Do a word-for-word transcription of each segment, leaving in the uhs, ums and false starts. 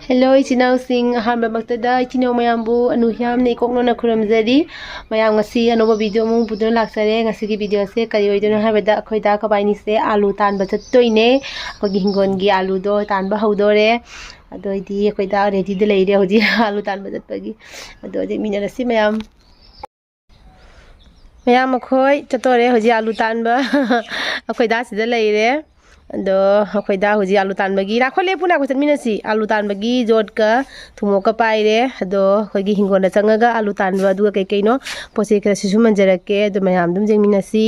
Hello ꯏꯆꯤꯟ ꯏꯅꯥꯎꯁꯤꯡ, ꯑꯍꯥꯟꯕꯃꯛꯇꯗ ꯏꯆꯤꯟ ꯏꯅꯥꯎ ꯃꯌꯥꯝꯕꯨ ꯑꯅꯨ ꯌꯥꯝꯅ ꯏꯀꯣꯛꯅꯅ ꯈꯨꯔꯨꯝꯖꯔꯤ꯫ ꯃꯌꯥꯝ, ꯉꯁꯤ ꯑꯅꯧꯕ ꯚꯤꯗꯤꯑꯣ ꯑꯃꯨꯛ ꯄꯨꯗꯨꯅ ꯂꯥꯛꯆꯔꯦ꯫ ꯉꯁꯤꯒꯤ ꯚꯤꯗꯤꯑꯣꯁꯦ ꯀꯔꯤ ꯑꯣꯏꯗꯣꯏꯅꯣ ꯍꯥꯏꯕꯗ, ꯑꯩꯈꯣꯏ ꯗꯥ ꯀꯕꯥꯏꯅꯤꯁꯦ ꯑꯥꯂꯨ ꯇꯥꯟꯕ ꯆꯠꯇꯣꯏꯅꯦ꯫ ꯑꯩꯈꯣꯏꯒꯤ ꯍꯤꯡꯒꯣꯜꯒꯤ ꯑꯥꯂꯨꯗꯣ ꯇꯥꯟꯕ ꯍꯧꯗꯣꯔꯦ꯫ ꯑꯗꯨ ꯑꯣꯏꯗꯤ ꯑꯩꯈꯣꯏ ꯗꯥ ꯔꯦꯗꯤꯗ ꯂꯩꯔꯦ ꯍꯧꯖꯤꯛ ꯑꯥꯂꯨ ꯇꯥꯟꯕ ꯆꯠꯄꯒꯤ꯫ ꯑꯗꯨ ꯑꯣꯏꯗꯤ ꯃꯤꯟꯅꯔꯁꯤ ꯃꯌꯥꯝ꯫ ꯃꯌꯥꯝ, ꯑꯩꯈꯣꯏ ꯆꯠꯇꯣꯔꯦ ꯍꯧꯖꯤꯛ ꯑꯥꯂꯨ ꯇꯥꯟꯕ꯫ ꯑꯩꯈꯣꯏ ꯗꯥ ꯁꯤꯗ ꯂꯩꯔꯦ꯫ ꯑꯗꯣ ꯑꯩꯈꯣꯏ ꯗꯥ ꯍꯧꯖꯤꯛ ꯑꯥꯂꯨ ꯇꯥꯟꯕꯒꯤ, ꯂꯥꯛꯈꯣ, ꯂꯦꯞꯄꯨ, ꯂꯥꯛꯈꯣ, ꯆꯠꯃꯤꯟꯅꯁꯤ꯫ ꯑꯥꯂꯨ ꯇꯥꯟꯕꯒꯤ ꯖꯣꯠꯀ ꯊꯨꯝꯃꯣꯛꯀ ꯄꯥꯏꯔꯦ꯫ ꯑꯗꯣ ꯑꯩꯈꯣꯏꯒꯤ ꯍꯤꯡꯒꯣꯜꯗ ꯆꯪꯉꯒ ꯑꯥꯂꯨ ꯇꯥꯟꯕ, ꯑꯗꯨꯒ ꯀꯩ ꯀꯩꯅꯣ ꯄꯣꯠ ꯆꯩ ꯈꯔ ꯁꯤꯁꯨ ꯃꯟꯖꯔꯛꯀꯦ꯫ ꯑꯗꯣ ꯃꯌꯥꯝ ꯑꯗꯨꯝ ꯌꯦꯡꯃꯤꯟꯅꯁꯤ꯫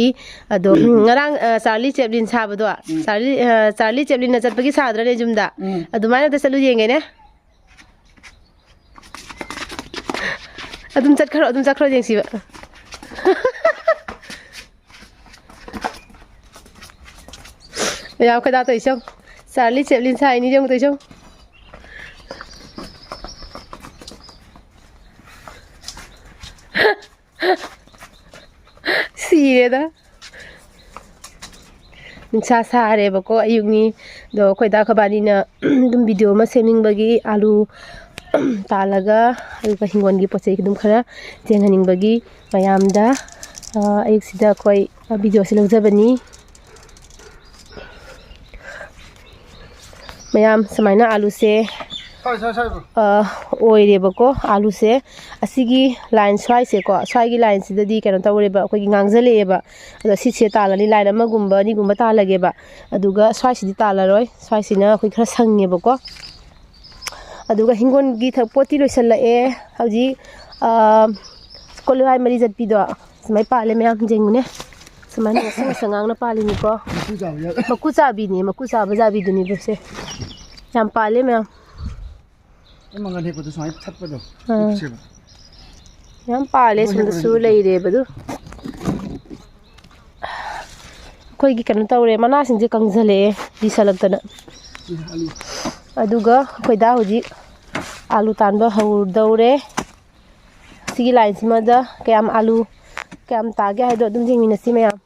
ꯑꯗꯣ ꯉꯔꯥꯡ, ꯑ, ꯆꯥꯔꯂꯤ ꯆꯦꯞꯂꯤꯟ ꯁꯥꯕꯗꯣ, ꯎꯝ꯫ ꯆꯥꯔꯂꯤ, ꯑ, ꯆꯥꯔꯂꯤ ꯆꯦꯞꯂꯤꯟꯅ ꯆꯠꯄꯒꯤ ꯁꯥꯗ꯭ꯔꯅꯦ ꯌꯨꯝꯗ? ꯎꯝ꯫ ꯑꯗꯨꯃꯥꯏꯅ ꯑꯝꯇ ꯆꯠꯂꯨ ꯌꯦꯡꯒꯦꯅꯦ꯫ ꯑꯗꯨꯝ ꯆꯠꯈ꯭ꯔꯣ, ꯑꯗꯨꯝ ꯆꯠꯈ꯭ꯔꯣ, ꯌꯦꯡꯁꯤꯕ꯫ ꯃꯌꯥꯝ, ꯈꯣꯏꯗꯥ ꯇꯧꯏꯁꯦ ꯌꯦꯡꯉꯨ꯫ ꯆꯥꯔꯂꯤ ꯆꯦꯞꯂꯤꯟ ꯁꯥꯏꯅꯤ ꯌꯦꯡꯉꯨ ꯇꯧꯏꯁꯦ ꯌꯦꯡꯉꯨ꯫ ꯁꯤꯔꯦꯗ꯫ ꯅꯨꯡꯁꯥ ꯁꯥꯔꯦꯕꯀꯣ, ꯑꯌꯨꯛꯅꯤ꯫ ꯑꯗꯣ ꯑꯩꯈꯣꯏ ꯗꯥ ꯑꯩꯈꯣꯏ ꯕꯥꯅꯤꯅ ꯑꯗꯨꯝ ꯚꯤꯗꯤꯑꯣ ꯑꯃ ꯁꯦꯝꯅꯤꯡꯕꯒꯤ ꯑꯥꯂꯨ ꯇꯥꯜꯂꯒ, ꯑꯗꯨꯒ ꯍꯤꯡꯒꯣꯜꯒꯤ ꯄꯣꯠ ꯆꯩ ꯑꯗꯨꯝ ꯈꯔ ꯆꯦꯟꯍꯟꯅꯤꯡꯕꯒꯤ ꯃꯌꯥꯝꯗ, ꯑ, ꯑꯌꯨꯛꯁꯤꯗ ꯑꯩꯈꯣꯏ ꯚꯤꯗꯤꯑꯣꯁꯦ ꯂꯧꯖꯕꯅꯤ꯫ ꯃꯌꯥꯝ, ꯁꯨꯃꯥꯏꯅ ꯑꯥꯂꯨꯁꯦ, ꯁꯥꯏ, ꯁꯥꯏ, ꯁꯥꯏ, ꯕ꯭ꯔꯣ꯫ ꯑ, ꯑꯣꯏꯔꯦꯕꯀꯣ꯫ ꯑꯥꯂꯨꯁꯦ ꯑꯁꯤꯒꯤ ꯂꯥꯏꯟ ꯁ꯭ꯋꯥꯏꯁꯦꯀꯣ, ꯁ꯭ꯋꯥꯏꯒꯤ ꯂꯥꯏꯟꯁꯤꯗꯗꯤ ꯀꯩꯅꯣ ꯇꯧꯔꯦꯕ, ꯑꯩꯈꯣꯏꯒꯤ ꯉꯥꯡꯖꯜꯂꯛꯑꯦꯕ꯫ ꯑꯗꯣ ꯁꯤꯁꯦ ꯇꯥꯜꯂꯅꯤ, ꯂꯥꯏꯟ ꯑꯃꯒꯨꯝꯕ ꯑꯅꯤꯒꯨꯝꯕ ꯇꯥꯜꯂꯒꯦꯕ꯫ ꯑꯗꯨꯒ ꯁ꯭ꯋꯥꯏꯁꯤꯗꯤ ꯇꯥꯜꯂꯔꯣꯏ, ꯁ꯭ꯋꯥꯏꯁꯤꯅ ꯑꯩꯈꯣꯏ ꯈꯔ ꯁꯪꯉꯦꯕꯀꯣ꯫ ꯑꯗꯨꯒ ꯍꯤꯡꯒꯣꯜꯒꯤ ꯊ-, ꯄꯣꯠꯇꯤ ꯂꯣꯏꯁꯤꯜꯂꯛꯑꯦ ꯍꯧꯖꯤꯛ꯫ ꯑ, ꯀꯣꯂꯤꯍꯋꯥꯏ ꯃꯔꯤ ꯆꯠꯄꯤꯗꯣ ꯁꯨꯃꯥꯏꯅ ꯄꯥꯜꯂꯦ ꯃꯌꯥꯝ, ꯌꯦꯡꯉꯨꯅꯦ꯫ ꯁꯨꯃꯥꯏꯅ ꯉꯁꯪ ꯉꯁꯪ ꯉꯥꯡꯅ ꯄꯥꯜꯂꯤꯅꯤꯀꯣ꯫ ꯃꯀꯨ ꯆꯥꯕ ꯌꯥ-, ꯃꯀꯨ ꯆꯥꯕꯤꯅꯦ, ꯃꯀꯨ ꯆꯥꯕ ꯖꯥꯕꯤꯗꯨꯅꯦꯕ ꯁꯦ꯫ ꯌꯥꯝ ꯄꯥꯜꯂꯦ ꯃꯌꯥꯝ꯫ ꯑꯩ ꯃꯪꯒꯟ ꯍꯦꯛꯄꯗꯣ ꯁꯨꯃꯥꯏꯅ ꯊꯠꯄꯗꯣ꯫ ꯑꯥ꯫ ꯁꯦꯕ꯫ ꯌꯥꯝ ꯄꯥꯜꯂꯦ, ꯃꯣꯏ ꯁꯣꯝꯗꯁꯨ ꯍꯦꯛꯄꯗꯣ꯫ ꯂꯩꯔꯦꯕ ꯑꯗꯨ꯫ ꯑꯩꯈꯣꯏꯒꯤ ꯀꯩꯅꯣ ꯇꯧꯔꯦ, ꯃꯅꯥꯁꯤꯡꯁꯦ ꯀꯪꯁꯤꯜꯂꯛꯑꯦ, ꯂꯤꯁꯜꯂꯛꯇꯅ꯫ ꯁꯤ ꯑꯂꯨ꯫ ꯑꯗꯨꯒ ꯑꯩꯈꯣꯏ ꯗꯥ ꯍꯧꯖꯤꯛ ꯑꯥꯂꯨ ꯇꯥꯟꯕ ꯍꯧꯗꯧꯔꯦ꯫ ꯁꯤꯒꯤ ꯂꯥꯏꯟꯁꯤꯃꯗ ꯀꯌꯥꯝ ꯑꯥꯂꯨ ꯀꯌꯥꯝ ꯇꯥꯒꯦ ꯍꯥꯏꯗꯣ ꯑꯗꯨꯝ ꯌꯦꯡꯃꯤꯟꯅꯁꯤ ꯃꯌꯥꯝ꯫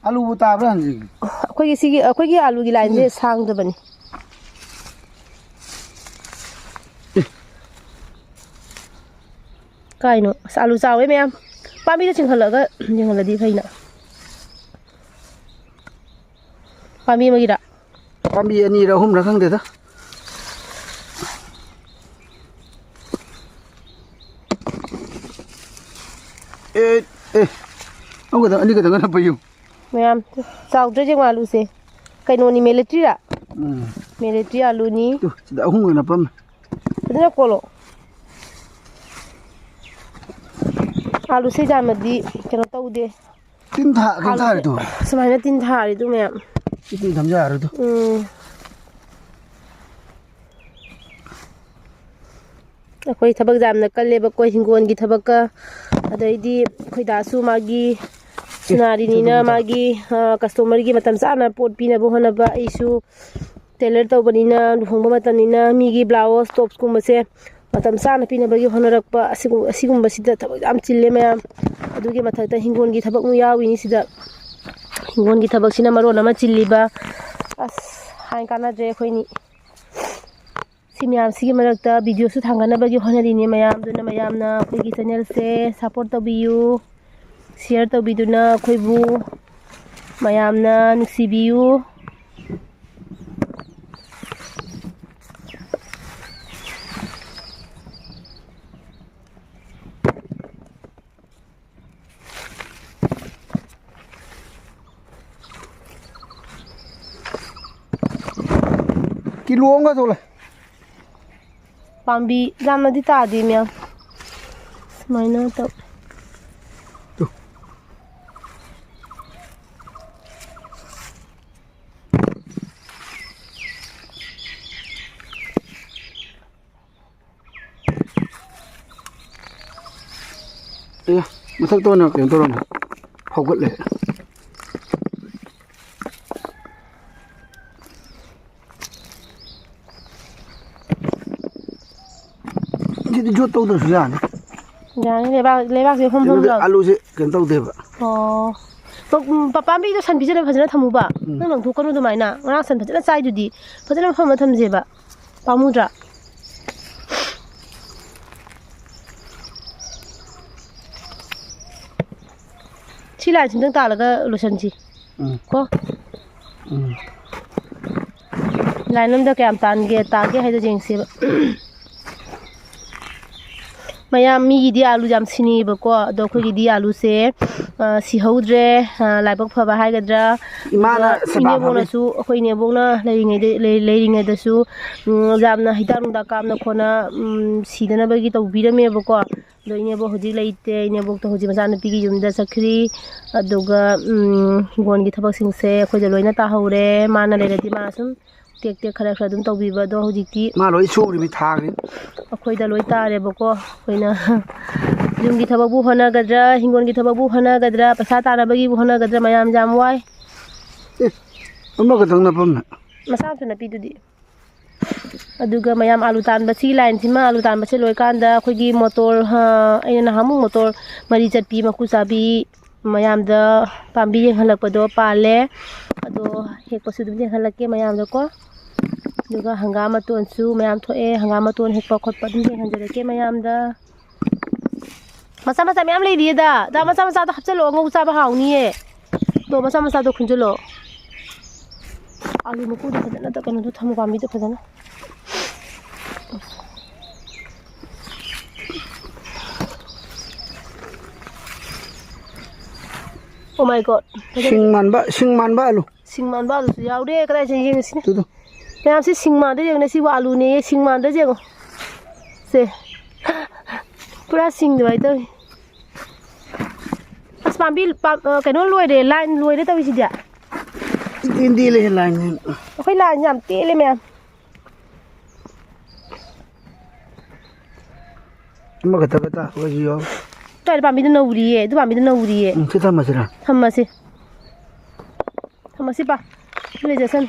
ꯑꯂꯨꯕꯨ ꯇꯥꯕ꯭ꯔꯥ ꯍꯪꯖꯤꯒꯦ꯫ ꯑꯩꯈꯣꯏꯒꯤ ꯁꯤꯒꯤ, ꯑꯩꯈꯣꯏꯒꯤ ꯑꯂꯨꯒꯤ ꯂꯥꯏꯟꯁꯦ ꯎꯝ꯫ ꯁꯥꯡꯗꯕꯅꯤ꯫ ꯀꯥꯏꯅꯣ? ꯑꯁ, ꯑꯂꯨ ꯆꯥꯎꯋꯦ ꯃꯌꯥꯝ꯫ ꯄꯥꯝꯕꯤꯗ ꯆꯤꯡꯈꯠꯂꯒ ꯌꯦꯡꯍꯜꯂꯗꯤ ꯐꯩꯅ꯫ ꯄꯥꯝꯕꯤ ꯑꯃꯒꯤꯔ? ꯄꯥꯝꯕꯤ ꯑꯅꯤꯔ ꯑꯍꯨꯝꯔ ꯈꯪꯗꯦꯗ꯫ ꯑꯦ, ꯑꯦ, ꯑꯃꯈꯛꯇꯪ, ꯑꯅꯤꯈꯛꯇꯪ ꯍꯜꯂꯛꯄ ꯌꯨ꯫ ꯃꯌꯥꯝ ꯆꯥꯎꯗ꯭ꯔꯦ ꯌꯦꯡꯉꯣ ꯑꯂꯨꯁꯦ꯫ ꯀꯩꯅꯣꯅꯤ, ꯃꯦꯂꯦꯇ꯭ꯔꯤꯔꯥ? ꯎꯝ꯫ ꯃꯦꯂꯦꯇ꯭ꯔꯤ ꯑꯂꯨꯅꯤ꯫ ꯇꯨ, ꯁꯤꯗ ꯑꯍꯨꯝꯒ ꯅꯞꯄꯝꯃꯦ꯫ ꯐꯖꯅ ꯀꯣꯜꯂꯣ꯫ ꯑꯂꯨꯁꯦ ꯌꯥꯝꯅꯗꯤ ꯀꯩꯅꯣ ꯇꯧꯗꯦ꯫ ꯇꯤꯟ ꯊꯥ-, ꯀꯩꯅꯣ ꯑꯂꯨꯁꯦ ꯊꯥꯔꯤꯗꯣ? ꯁꯨꯃꯥꯏꯅ ꯇꯤꯟ ꯊꯥꯔꯤꯗꯣ ꯃꯌꯥꯝ꯫ ꯁꯤ ꯇꯤꯟ ꯊꯝꯖ ꯌꯥꯔꯣꯏꯗꯣ꯫ ꯎꯝ꯫ ꯑꯩꯈꯣꯏ ꯊꯕꯛ ꯌꯥꯝꯅ ꯀꯜꯂꯦꯕꯀꯣ, ꯍꯤꯡꯒꯣꯜꯒꯤ ꯊꯕꯛꯀ, ꯑꯗꯩꯗꯤ ꯑꯩꯈꯣꯏ ꯗꯥꯁꯨ ꯃꯥꯒꯤ ꯁꯨꯅꯥꯔꯤꯅꯤꯅ, ꯃꯥꯒꯤ, ꯑ, ꯀꯁꯇꯃꯔꯒꯤ ꯃꯇꯝ ꯆꯥꯅ ꯄꯣꯠ ꯄꯤꯅꯕ ꯍꯣꯠꯅꯕ, ꯑꯩꯁꯨ ꯇꯦꯂꯔ ꯇꯧꯕꯅꯤꯅ, ꯂꯨꯍꯣꯡꯕ ꯃꯇꯝꯅꯤꯅ, ꯃꯤꯒꯤ ꯕ꯭ꯂꯥꯎꯁ, ꯇꯣꯞꯁꯀꯨꯝꯕꯁꯦ ꯃꯇꯝ ꯆꯥꯅ ꯄꯤꯅꯕꯒꯤ ꯍꯣꯠꯅꯔꯛꯄ, ꯑꯁꯤꯒꯨꯝ-, ꯑꯁꯤꯒꯨꯝꯕꯁꯤꯗ ꯊꯕꯛ ꯌꯥꯝ ꯆꯤꯜꯂꯦ ꯃꯌꯥꯝ꯫ ꯑꯗꯨꯒꯤ ꯃꯊꯛꯇ ꯍꯤꯡꯒꯣꯜꯒꯤ ꯊꯕꯛꯃꯨꯛ ꯌꯥꯎꯔꯤꯅꯤ ꯁꯤꯗ꯫ ꯍꯤꯡꯒꯣꯜꯒꯤ ꯊꯕꯛꯁꯤꯅ ꯃꯔꯣꯟ ꯑꯃ ꯆꯤꯜꯂꯤꯕ꯫ ꯑꯁ, ꯍꯥꯏ ꯀꯥꯟꯅꯗ꯭ꯔꯦ ꯑꯩꯈꯣꯏꯅꯤ꯫ ꯁꯤ ꯃꯌꯥꯝꯁꯤꯒꯤ ꯃꯔꯛꯇ ꯚꯤꯗꯤꯑꯣꯁꯨ ꯊꯥꯡꯒꯠꯅꯕꯒꯤ ꯍꯣꯠꯅꯔꯤꯅꯦ ꯃꯌꯥꯝ꯫ ꯑꯗꯨꯅ ꯃꯌꯥꯝꯅ ꯑꯩꯈꯣꯏꯒꯤ ꯆꯦꯅꯦꯜꯁꯦ ꯁꯞꯄꯣꯔꯠ ꯇꯧꯕꯤꯌꯨ, ꯁꯤꯌꯔ ꯇꯧꯕꯤꯗꯨꯅ ꯑꯩꯈꯣꯏꯕꯨ ꯃꯌꯥꯝꯅ ꯅꯨꯡꯁꯤꯕꯤꯌꯨ꯫ ꯀꯤꯂꯣ ꯑꯃꯒ ꯊꯣꯛꯂꯦ꯫ ꯄꯥꯝꯕꯤ ꯌꯥꯝꯅꯗꯤ ꯇꯥꯗꯦ ꯃꯌꯥꯝ꯫ ꯁꯨꯃꯥꯏꯅ ꯇꯧ꯫ ꯇꯨ꯫ ꯑꯦ, ꯃꯊꯛꯇ ꯑꯣꯏꯅ ꯀꯩꯅꯣ ꯇꯧꯔꯝꯃꯦ, ꯐꯧꯒꯠꯂꯦ꯫ ꯁꯤꯗꯤ ꯖꯣꯠ ꯇꯧꯗ꯭ꯔꯁꯨ ꯌꯥꯅꯤ꯫ ꯌꯥꯅꯤ, ꯂꯩꯕꯥꯛ, ꯂꯩꯕꯥꯛꯁꯦ ꯍꯨꯝ ꯍꯨꯝ ꯀꯩꯅꯣꯗ ꯂꯥꯎ꯫ ꯑꯂꯨꯁꯦ ꯀꯩꯅꯣ ꯇꯧꯗꯦꯕ꯫ ꯑꯣ꯫ ꯄ-, ꯎꯝ, ꯄ-, ꯄꯥꯝꯕꯤꯗꯣ ꯁꯟ ꯄꯤꯖꯅꯕ ꯐꯖꯅ ꯊꯝꯃꯨꯕ꯫ ꯎꯝ꯫ ꯅꯪ ꯂꯪꯊꯣꯛꯀꯅꯨ ꯑꯗꯨꯃꯥꯏꯅ꯫ ꯉꯔꯥꯡ ꯁꯟ ꯐꯖꯅ ꯆꯥꯏꯗꯨꯗꯤ꯫ ꯐꯖꯅ ꯃꯐꯝ ꯑꯃ ꯊꯝꯁꯦꯕ꯫ ꯄꯥꯝꯃꯨꯗ꯭ꯔꯥ? ꯁꯤ ꯂꯥꯏꯟꯁꯤꯝꯇꯪ ꯇꯥꯜꯂꯒ ꯂꯣꯏꯁꯟꯁꯤ꯫ ꯎꯝ꯫ ꯀꯣ? ꯎꯝ꯫ ꯂꯥꯏꯟ ꯑꯝꯗ ꯀꯌꯥꯝ ꯇꯥꯟꯒꯦ, ꯇꯥꯒꯦ ꯍꯥꯏꯗꯣ ꯌꯦꯡꯁꯦꯕ꯫ ꯃꯌꯥꯝ ꯃꯤꯒꯤꯗꯤ ꯑꯥꯂꯨ ꯌꯥꯝ ꯁꯤꯅꯤꯡꯉꯦꯕꯀꯣ, ꯑꯗꯣ ꯑꯩꯈꯣꯏꯒꯤꯗꯤ ꯑꯥꯂꯨꯁꯦ, ꯑ, ꯁꯤꯍꯧꯗ꯭ꯔꯦ, ꯑ, ꯂꯥꯏꯕꯛ ꯐꯕ ꯍꯥꯏꯒꯗ꯭ꯔꯥ꯫ ꯏꯃꯥꯅ ꯑꯗꯨꯒ ꯁꯦꯕꯥ ꯐꯕꯩ꯫ ꯏꯅꯦꯝꯕꯣꯛꯅꯁꯨ, ꯑꯩꯈꯣꯏ ꯏꯅꯦꯝꯕꯣꯛꯅ ꯂꯩꯔꯤꯉꯩꯗ, ꯂꯩ-, ꯂꯩꯔꯤꯉꯩꯗꯁꯨ, ꯎꯝ, ꯌꯥꯝꯅ ꯍꯤꯗꯥꯛ ꯅꯨꯡꯗꯥꯛ ꯀꯥꯞꯅ ꯈꯣꯠꯅ, ꯎꯝ, ꯁꯤꯗꯅꯕꯒꯤ ꯇꯧꯕꯤꯔꯝꯃꯦꯕꯀꯣ꯫ ꯑꯗꯣ ꯏꯅꯦꯝꯕꯣꯛ ꯍꯧꯖꯤꯛ ꯂꯩꯇꯦ꯫ ꯏꯅꯦꯝꯕꯣꯛꯇꯣ ꯍꯧꯖꯤꯛ ꯃꯆꯥꯅꯨꯄꯤꯒꯤ ꯌꯨꯝꯗ ꯆꯠꯈ꯭ꯔꯤ꯫ ꯑꯗꯨꯒ, ꯎꯝ, ꯍꯤꯡꯒꯣꯜꯒꯤ ꯊꯕꯛꯁꯤꯡꯁꯦ ꯑꯩꯈꯣꯏꯗ ꯂꯣꯏꯅ ꯇꯥꯍꯧꯔꯦ꯫ ꯃꯥꯅ ꯂꯩꯔꯗꯤ ꯃꯥ ꯁꯨꯝ ꯇꯦꯛ ꯇꯦꯛ ꯈꯔ ꯈꯔ ꯑꯗꯨꯝ ꯇꯧꯕꯤꯕ꯫ ꯑꯗꯣ ꯍꯧꯖꯤꯛꯇꯤ ꯃꯥ ꯂꯣꯏ ꯁꯨꯔꯤꯃꯤ ꯊꯥꯈ꯭ꯔꯤꯃꯤ꯫ ꯑꯩꯈꯣꯏꯗ ꯂꯣꯏ ꯇꯥꯔꯦꯕꯀꯣ꯫ ꯑꯩꯈꯣꯏꯅ ꯌꯨꯝꯒꯤ ꯊꯕꯛꯄꯨ ꯍꯣꯠꯅꯒꯗ꯭ꯔꯥ, ꯍꯤꯡꯒꯣꯜꯒꯤ ꯊꯕꯛꯄꯨ ꯍꯣꯠꯅꯒꯗ꯭ꯔꯥ, ꯄꯩꯁꯥ ꯇꯥꯟꯅꯕꯒꯤꯕꯨ ꯍꯣꯠꯅꯒꯗ꯭ꯔꯥ, ꯃꯌꯥꯝ ꯌꯥꯝ ꯋꯥꯏ꯫ ꯑꯦ, ꯑꯃꯈꯛꯇꯪ ꯅꯞꯄꯝꯃꯦ꯫ ꯃꯆꯥ ꯑꯃꯁꯨ ꯅꯞꯄꯤꯗꯨꯗꯤ꯫ ꯑꯗꯨꯒ ꯃꯌꯥꯝ ꯑꯥꯂꯨ ꯇꯥꯟꯕ, ꯁꯤꯒꯤ ꯂꯥꯏꯟꯁꯤꯃ ꯑꯥꯂꯨ ꯇꯥꯟꯕꯁꯦ ꯂꯣꯏꯀꯥꯟꯗ ꯑꯩꯈꯣꯏꯒꯤ ꯃꯣꯇꯣꯔ, ꯍꯥ, ꯑꯩꯅ ꯅꯍꯥꯟꯃꯨꯛ ꯃꯣꯇꯣꯔ ꯃꯔꯤ ꯆꯠꯄꯤ, ꯃꯀꯨ ꯆꯥꯕꯤ, ꯃꯌꯥꯝꯗ ꯄꯥꯝꯕꯤ ꯌꯦꯡꯍꯜꯂꯛꯄꯗꯣ ꯄꯥꯜꯂꯦ꯫ ꯑꯗꯣ ꯍꯦꯛꯄꯁꯨ ꯑꯗꯨꯝ ꯌꯦꯡꯍꯜꯂꯛꯀꯦ ꯃꯌꯥꯝꯗꯀꯣ꯫ ꯑꯗꯨꯒ ꯍꯪꯒꯥꯝ ꯃꯇꯣꯟꯁꯨ ꯃꯌꯥꯝ ꯊꯣꯛꯑꯦ, ꯍꯪꯒꯥꯝ ꯃꯇꯣꯟ ꯍꯦꯛꯄ ꯈꯣꯠꯄ ꯑꯗꯨꯝ ꯌꯦꯡꯍꯟꯖꯔꯛꯀꯦ ꯃꯌꯥꯝꯗ꯫ ꯃꯆꯥ ꯃꯆꯥ ꯃꯌꯥꯝ ꯂꯩꯔꯤꯌꯦꯗ꯫ ꯗꯥ, ꯃꯆꯥ ꯃꯆꯥꯗꯣ ꯍꯥꯞꯆꯜꯂꯣ, ꯑꯉꯧꯕ ꯆꯥꯕ ꯍꯥꯎꯅꯤꯌꯦ꯫ ꯇꯣ, ꯃꯆꯥ ꯃꯆꯥꯗꯣ ꯈꯨꯟꯖꯜꯂꯣ꯫ ꯑꯥꯂꯨ ꯃꯀꯨꯗꯣ ꯐꯖꯅ ꯇ-, ꯀꯩꯅꯣꯗꯣ ꯊꯝꯃꯨ, ꯄꯥꯝꯕꯤꯗꯣ ꯐꯖꯅ꯫ Oh my God, ꯐꯖꯅ꯫ ꯁꯤꯡ ꯃꯥꯟꯕ, ꯁꯤꯡ ꯃꯥꯟꯕ ꯑꯥꯂꯨ꯫ ꯁꯤꯡ ꯃꯥꯟꯕ ꯑꯂꯨꯁꯨ ꯌꯥꯎꯔꯦ꯫ ꯀꯗꯥꯏ ꯆꯠ ꯌꯦꯡꯉꯁꯤꯅꯦ꯫ Two, two. ꯃꯌꯥꯝꯁꯤ ꯁꯤꯡ ꯃꯥꯟꯗ ꯌꯦꯡꯉꯨꯅꯦ꯫ ꯁꯤꯕꯨ ꯑꯂꯨꯅꯦꯌꯦ, ꯁꯤꯡ ꯃꯥꯟꯗ ꯌꯦꯡꯉꯣ꯫ ꯁꯦ꯫ ꯄꯨꯔꯥ ꯁꯤꯡ ꯑꯗꯨꯃꯥꯏꯅ ꯇꯧꯏ꯫ ꯑꯁ, ꯄꯥꯝꯕꯤ, ꯄꯥꯝ-, ꯑ, ꯀꯩꯅꯣ ꯂꯣꯏꯔꯦ, line ꯂꯣꯏꯔꯦ ꯇꯧꯔꯤꯁꯤꯗꯤ꯫ ꯏꯇꯦꯟ ꯇꯦꯜꯂꯦ line ꯁꯤꯅ꯫ ꯑꯩꯈꯣꯏ line ꯌꯥꯝ ꯇꯦꯜꯂꯦ ꯃꯌꯥꯝ꯫ ꯑꯃꯈꯛꯇꯒ ꯇꯥꯕꯒꯁꯨ ꯌꯥꯎ꯫ ꯀꯥꯏꯗ ꯄꯥꯝꯕꯤꯗꯨ ꯅꯧꯔꯤꯌꯦ? ꯑꯗꯨ ꯄꯥꯝꯕꯤꯗꯨ ꯅꯧꯔꯤꯌꯦ꯫ ꯎꯝ, ꯁꯤ ꯊꯝꯃꯁꯤꯔꯥ? ꯊꯝꯃꯁꯤ꯫ ꯊꯝꯃꯁꯤ ꯄꯥ꯫ ꯁꯤ ꯂꯩꯖꯁꯅꯨ꯫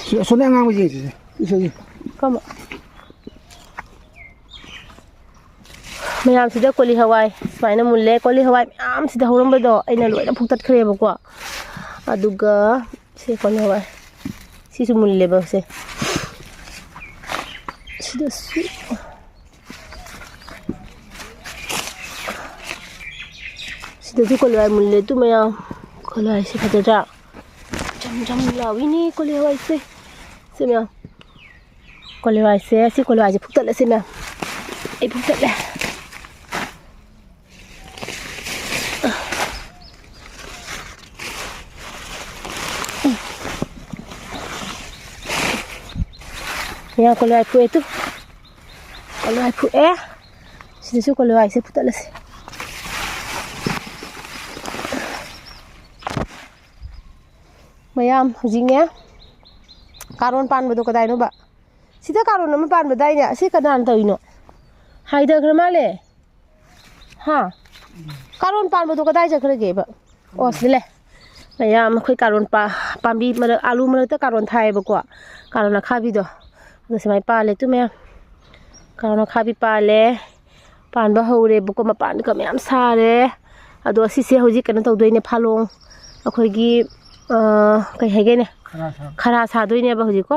ꯁꯤ ꯑꯁꯣꯝꯗ ꯑꯉꯥꯡꯕ ꯌꯦꯡꯁꯤꯁꯦ꯫ ꯁꯤ, ꯁꯤ, ꯁꯤ꯫ ꯀꯔꯝꯕ? ꯃꯌꯥꯝꯁꯤꯗ ꯀꯣꯂꯤ ꯍꯋꯥꯏ ꯁꯨꯃꯥꯏꯅ ꯃꯨꯜꯂꯦ꯫ ꯀꯣꯂꯤ ꯍꯋꯥꯏ ꯃꯌꯥꯝꯁꯤꯗ ꯍꯧꯔꯝꯕꯗꯣ ꯑꯩꯅ ꯂꯣꯏꯅ ꯐꯨꯛꯇꯠꯈ꯭ꯔꯦꯕꯀꯣ꯫ ꯑꯗꯨꯒ ꯁꯤ ꯀꯣꯂꯤ ꯍꯋꯥꯏ ꯁꯤꯁꯨ ꯃꯨꯜꯂꯦꯕ ꯁꯦ꯫ ꯁꯤꯗꯁꯨ ꯁꯤꯗꯁꯨ ꯀꯣꯂꯤ ꯍꯋꯥꯏ ꯃꯨꯜꯂꯦ ꯇꯨ ꯃꯌꯥꯝ꯫ ꯀꯣꯂꯤ ꯍꯋꯥꯏꯁꯦ ꯐꯖꯗ꯭ꯔꯥ? ꯖꯝ ꯖꯝ ꯂꯥꯎꯏꯅꯦ ꯀꯣꯂꯤ ꯍꯋꯥꯏꯁꯦ꯫ ꯁꯤ ꯃꯌꯥꯝ꯫ ꯀꯣꯂꯤ ꯍꯋꯥꯏꯁꯦ, ꯁꯤ ꯀꯣꯂꯤ ꯍꯋꯥꯏꯁꯦ ꯐꯨꯛꯇꯠꯂꯁꯤ ꯃꯌꯥꯝ꯫ ꯑꯩ ꯐꯨꯛꯇꯠꯂꯦ꯫ ꯃꯌꯥꯝ ꯀꯣꯂꯤ ꯍꯋꯥꯏ ꯐꯨꯛꯑꯦ ꯇꯨ꯫ ꯀꯣꯂꯤ ꯍꯋꯥꯏ ꯐꯨꯛꯑꯦ꯫ ꯁꯤꯗꯁꯨ ꯀꯣꯂꯤ ꯍꯋꯥꯏꯁꯦ ꯐꯨꯠꯇꯠꯂꯁꯤ꯫ ꯃꯌꯥꯝ ꯍꯧꯖꯤꯛꯅꯦ ꯀꯥꯔꯣꯟ ꯄꯥꯟꯕꯗꯣ ꯀꯗꯥꯏꯅꯣꯕ? ꯁꯤꯗ ꯀꯥꯔꯣꯟ ꯑꯃ ꯄꯥꯟꯕꯗꯥꯏꯅꯦ? ꯑꯁꯤ ꯀꯅꯥꯅ ꯇꯧꯔꯤꯅꯣ? ꯍꯥꯏꯊꯈ꯭ꯔ ꯃꯥꯜꯂꯦ꯫ ꯍꯥ? ꯀꯥꯔꯣꯟ ꯄꯥꯟꯕꯗꯣ ꯀꯗꯥꯏ ꯆꯠꯈ꯭ꯔꯒꯦꯕ? ꯑꯣ, ꯁꯤꯗ ꯂꯩ꯫ ꯃꯌꯥꯝ ꯑꯩꯈꯣꯏ ꯀꯥꯔꯣꯟ ꯄꯥ-, ꯄꯥꯝꯕꯤ ꯃꯔꯛ, ꯑꯥꯂꯨ ꯃꯔꯛꯇ ꯀꯥꯔꯣꯟ ꯊꯥꯏꯌꯦꯕꯀꯣ꯫ ꯀꯥꯔꯣꯟ ꯑꯈꯥꯕꯤꯗꯣ꯫ ꯑꯗꯣ ꯁꯨꯃꯥꯏꯅ ꯄꯥꯜꯂꯦ ꯇꯨ ꯃꯌꯥꯝ꯫ ꯀꯥꯔꯣꯟ ꯑꯈꯥꯕꯤ ꯄꯥꯜꯂꯦ꯫ ꯄꯥꯟꯕ ꯍꯧꯔꯦꯕꯀꯣ꯫ ꯃꯄꯥꯟꯒ ꯃꯌꯥꯝ ꯁꯥꯔꯦ꯫ ꯑꯗꯣ ꯑꯁꯤꯁꯦ ꯍꯧꯖꯤꯛ ꯀꯩꯅꯣ ꯇꯧꯗꯣꯏꯅꯦ, ꯐꯥꯂꯣꯡ꯫ ꯑꯩꯈꯣꯏꯒꯤ, ꯑ, ꯀꯩ ꯍꯥꯏꯒꯦꯅꯦ? ꯈꯔ ꯁꯥ-, ꯈꯔ ꯁꯥꯗꯣꯏꯅꯦꯕ ꯍꯧꯖꯤꯛꯀꯣ꯫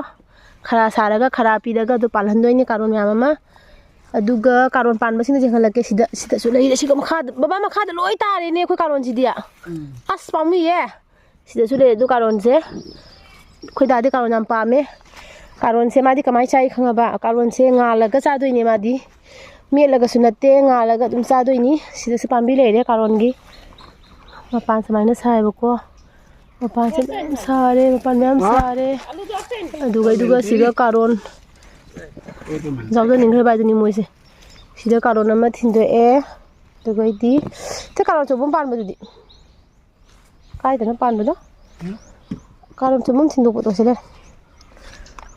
ꯈꯔ ꯁꯥꯔꯒ ꯈꯔ ꯄꯤꯔꯒ ꯑꯗꯨ ꯄꯥꯜꯍꯟꯗꯣꯏꯅꯦ ꯀꯥꯔꯣꯟ ꯃꯌꯥꯝ ꯑꯃ꯫ ꯑꯗꯨꯒ ꯀꯥꯔꯣꯟ ꯄꯥꯟꯕꯁꯤꯡꯁꯦ ꯌꯦꯡꯍꯜꯂꯛꯀꯦ꯫ ꯁꯤꯗ, ꯁꯤꯗꯁꯨ ꯂꯩꯔꯦ꯫ ꯁꯤꯒ ꯃꯈꯥꯗ, ꯕꯕꯥ, ꯃꯈꯥꯗ ꯂꯣꯏ ꯇꯥꯔꯦꯅꯦ ꯑꯩꯈꯣꯏ ꯀꯥꯔꯣꯟꯁꯤꯗꯤ꯫ ꯎꯝ꯫ ꯑꯁ, ꯄꯥꯝꯃꯨꯏꯌꯦ꯫ ꯁꯤꯗꯁꯨ ꯂꯩ ꯑꯗꯨ ꯀꯥꯔꯣꯟꯁꯦ꯫ ꯑꯩꯈꯣꯏ ꯗꯥꯗꯤ ꯀꯥꯔꯣꯟ ꯌꯥꯝ ꯄꯥꯝꯃꯦ꯫ ꯀꯥꯔꯣꯟꯁꯦ ꯃꯥꯗꯤ ꯀꯃꯥꯏꯅ ꯆꯥꯏ ꯈꯪꯉꯕ? ꯀꯥꯔꯣꯟꯁꯦ ꯉꯥꯜꯂꯒ ꯆꯥꯗꯣꯏꯅꯦ ꯃꯥꯗꯤ꯫ ꯃꯦꯠꯂꯒꯁꯨ ꯅꯠꯇꯦ, ꯉꯥꯜꯂꯒ ꯑꯗꯨꯝ ꯆꯥꯗꯣꯏꯅꯤ꯫ ꯁꯤꯗꯁꯨ ꯄꯥꯝꯕꯤ ꯂꯩꯔꯦ ꯀꯥꯔꯣꯟꯒꯤ꯫ ꯃꯄꯥꯟ ꯁꯨꯃꯥꯏꯅ ꯁꯥꯏꯕꯀꯣ꯫ ꯃꯄꯥꯟꯁꯦ ꯃꯌꯥꯝ ꯁꯥꯔꯦ, ꯃꯄꯥꯟ ꯃꯌꯥꯝ ꯁꯥꯔꯦ꯫ ꯑꯗꯨꯒ, ꯑꯗꯨꯒ ꯁꯤꯒ ꯀꯥꯔꯣꯟ ꯌꯥꯎꯖꯅꯤꯡꯈ꯭ꯔꯕ ꯍꯥꯏꯗꯨꯅꯤ ꯃꯣꯏꯁꯦ꯫ ꯁꯤꯗ ꯀꯥꯔꯣꯟ ꯑꯃ ꯊꯤꯟꯗꯣꯛꯑꯦ꯫ ꯑꯗꯨꯒꯩꯗꯤ ꯁꯤ ꯀꯥꯔꯣꯟ ꯑꯆꯧꯕ ꯑꯃ ꯄꯥꯟꯕꯗꯨꯗꯤ꯫ ꯀꯥꯏꯗꯅꯣ ꯄꯥꯟꯕꯗꯣ? ꯎꯝ? ꯀꯥꯔꯣꯟ ꯆꯨꯝꯕꯝ ꯊꯤꯟꯗꯣꯛꯄꯗꯣ ꯁꯤ ꯂꯩꯔꯦ꯫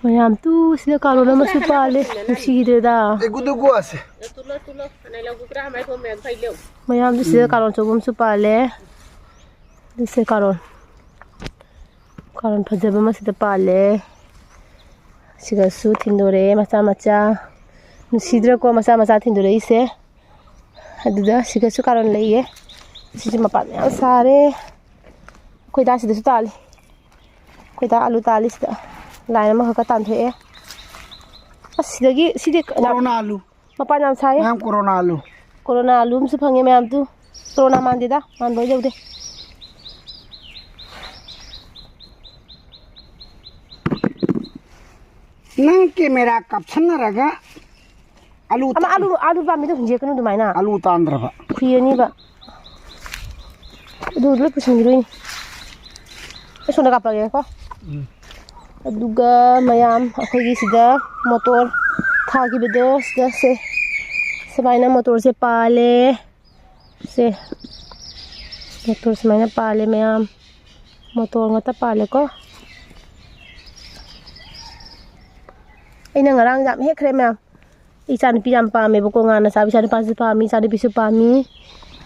ꯃꯌꯥꯝ ꯇꯨ ꯁꯤꯗ ꯀꯥꯔꯣꯟ ꯑꯃꯁꯨ ꯄꯥꯜꯂꯦ꯫ ꯅꯨꯡꯁꯤꯈꯤꯗ꯭ꯔꯦꯗ꯫ ꯃꯌꯥꯝꯗꯨ ꯁꯤꯗ ꯀꯥꯔꯣꯟ ꯆꯨꯝꯕꯝꯁꯨ ꯄꯥꯜꯂꯦ꯫ ꯁꯤꯁꯦ ꯀꯥꯔꯣꯟ꯫ ꯀꯥꯔꯣꯟ ꯐꯖꯕ ꯑꯃꯁꯤꯗ ꯄꯥꯜꯂꯦ꯫ ꯁꯤꯒꯁꯨ ꯊꯤꯟꯗꯣꯔꯛꯑꯦ ꯃꯆꯥ ꯃꯆꯥ꯫ ꯅꯨꯡꯁꯤꯗ꯭ꯔꯥꯀꯣ ꯃꯆꯥ ꯃꯆꯥ ꯊꯤꯟꯗꯣꯔꯛꯏꯁꯦ? ꯑꯗꯨꯗ ꯁꯤꯒꯁꯨ ꯀꯥꯔꯣꯟ ꯂꯩꯌꯦ꯫ ꯁꯤꯁꯨ ꯃꯄꯥꯟ ꯌꯥꯝ ꯁꯥꯔꯦ꯫ ꯑꯩꯈꯣꯏ ꯗꯥ ꯁꯤꯗꯁꯨ ꯇꯥꯜꯂꯤ꯫ ꯑꯩꯈꯣꯏ ꯗꯥ ꯑꯂꯨ ꯇꯥꯜꯂꯤ ꯁꯤꯗ꯫ ꯂꯥꯏꯟ ꯑꯃꯈꯛꯀ ꯇꯥꯟꯊꯣꯛꯑꯦ꯫ ꯑꯁ, ꯁꯤꯗꯒꯤ, ꯁꯤꯗꯤ ꯀꯣꯔꯣꯅꯥ ꯑꯂꯨ꯫ ꯃꯄꯥꯟ ꯌꯥꯝ ꯁꯥꯏꯌꯦ꯫ ꯃꯌꯥꯝ ꯀꯣꯔꯣꯅꯥ ꯑꯂꯨ꯫ ꯀꯣꯔꯣꯅꯥ ꯑꯂꯨ ꯑꯃꯁꯨ ꯐꯪꯉꯦ ꯃꯌꯥꯝ ꯇꯨ꯫ ꯀꯣꯔꯣꯅꯥ ꯃꯥꯟꯗꯦꯗ, ꯃꯥꯟꯕ ꯌꯧꯗꯦ꯫ ꯅꯪ ꯀꯦꯃꯦꯔꯥ ꯀꯥꯞꯁꯟꯅꯔꯒ ꯑꯂꯨ ꯑꯃ ꯇꯥ-, ꯑꯂꯨ, ꯑꯂꯨ ꯄꯥꯝꯕꯤꯗꯣ ꯍꯨꯟꯖꯦꯛꯀꯅꯨ ꯑꯗꯨꯃꯥꯏꯅ꯫ ꯑꯂꯨ ꯇꯥꯟꯗ꯭ꯔꯕ꯫ ꯈꯨꯏꯔꯅꯤꯕ꯫ ꯑꯗꯨ ꯂꯣꯏ ꯄꯨꯁꯟꯈꯤꯗꯣꯏꯅꯤ꯫ ꯑꯩ ꯁꯣꯝꯗ ꯀꯥꯞꯄꯛꯑꯒꯦꯀꯣ꯫ ꯎꯝ꯫ ꯑꯗꯨꯒ ꯃꯌꯥꯝ ꯑꯩꯈꯣꯏꯒꯤ ꯁꯤꯗ ꯃꯣꯇꯣꯔ ꯊꯥꯈꯤꯕꯗꯣ ꯁꯤꯗ ꯁꯦ꯫ ꯁꯨꯃꯥꯏꯅ ꯃꯣꯇꯣꯔꯁꯦ ꯄꯥꯜꯂꯦ꯫ ꯁꯦ꯫ ꯃꯣꯇꯣꯔ ꯁꯨꯃꯥꯏꯅ ꯄꯥꯜꯂꯦ ꯃꯌꯥꯝ꯫ ꯃꯣꯇꯣꯔ ꯉꯥꯛꯇ ꯄꯥꯜꯂꯦꯀꯣ꯫ ꯑꯩꯅ ꯉꯔꯥꯡ ꯌꯥꯝ ꯍꯦꯛꯈ꯭ꯔꯦ ꯃꯌꯥꯝ꯫ ꯏꯆꯥꯅꯨꯄꯤ ꯌꯥꯝ ꯄꯥꯝꯃꯦꯕꯀꯣ, ꯉꯥꯟꯅ ꯆꯥꯕ꯫ ꯏꯆꯥꯅꯨꯄꯥꯁꯨ ꯄꯥꯝꯃꯤ, ꯏꯆꯥꯅꯨꯄꯤꯁꯨ ꯄꯥꯝꯃꯤ꯫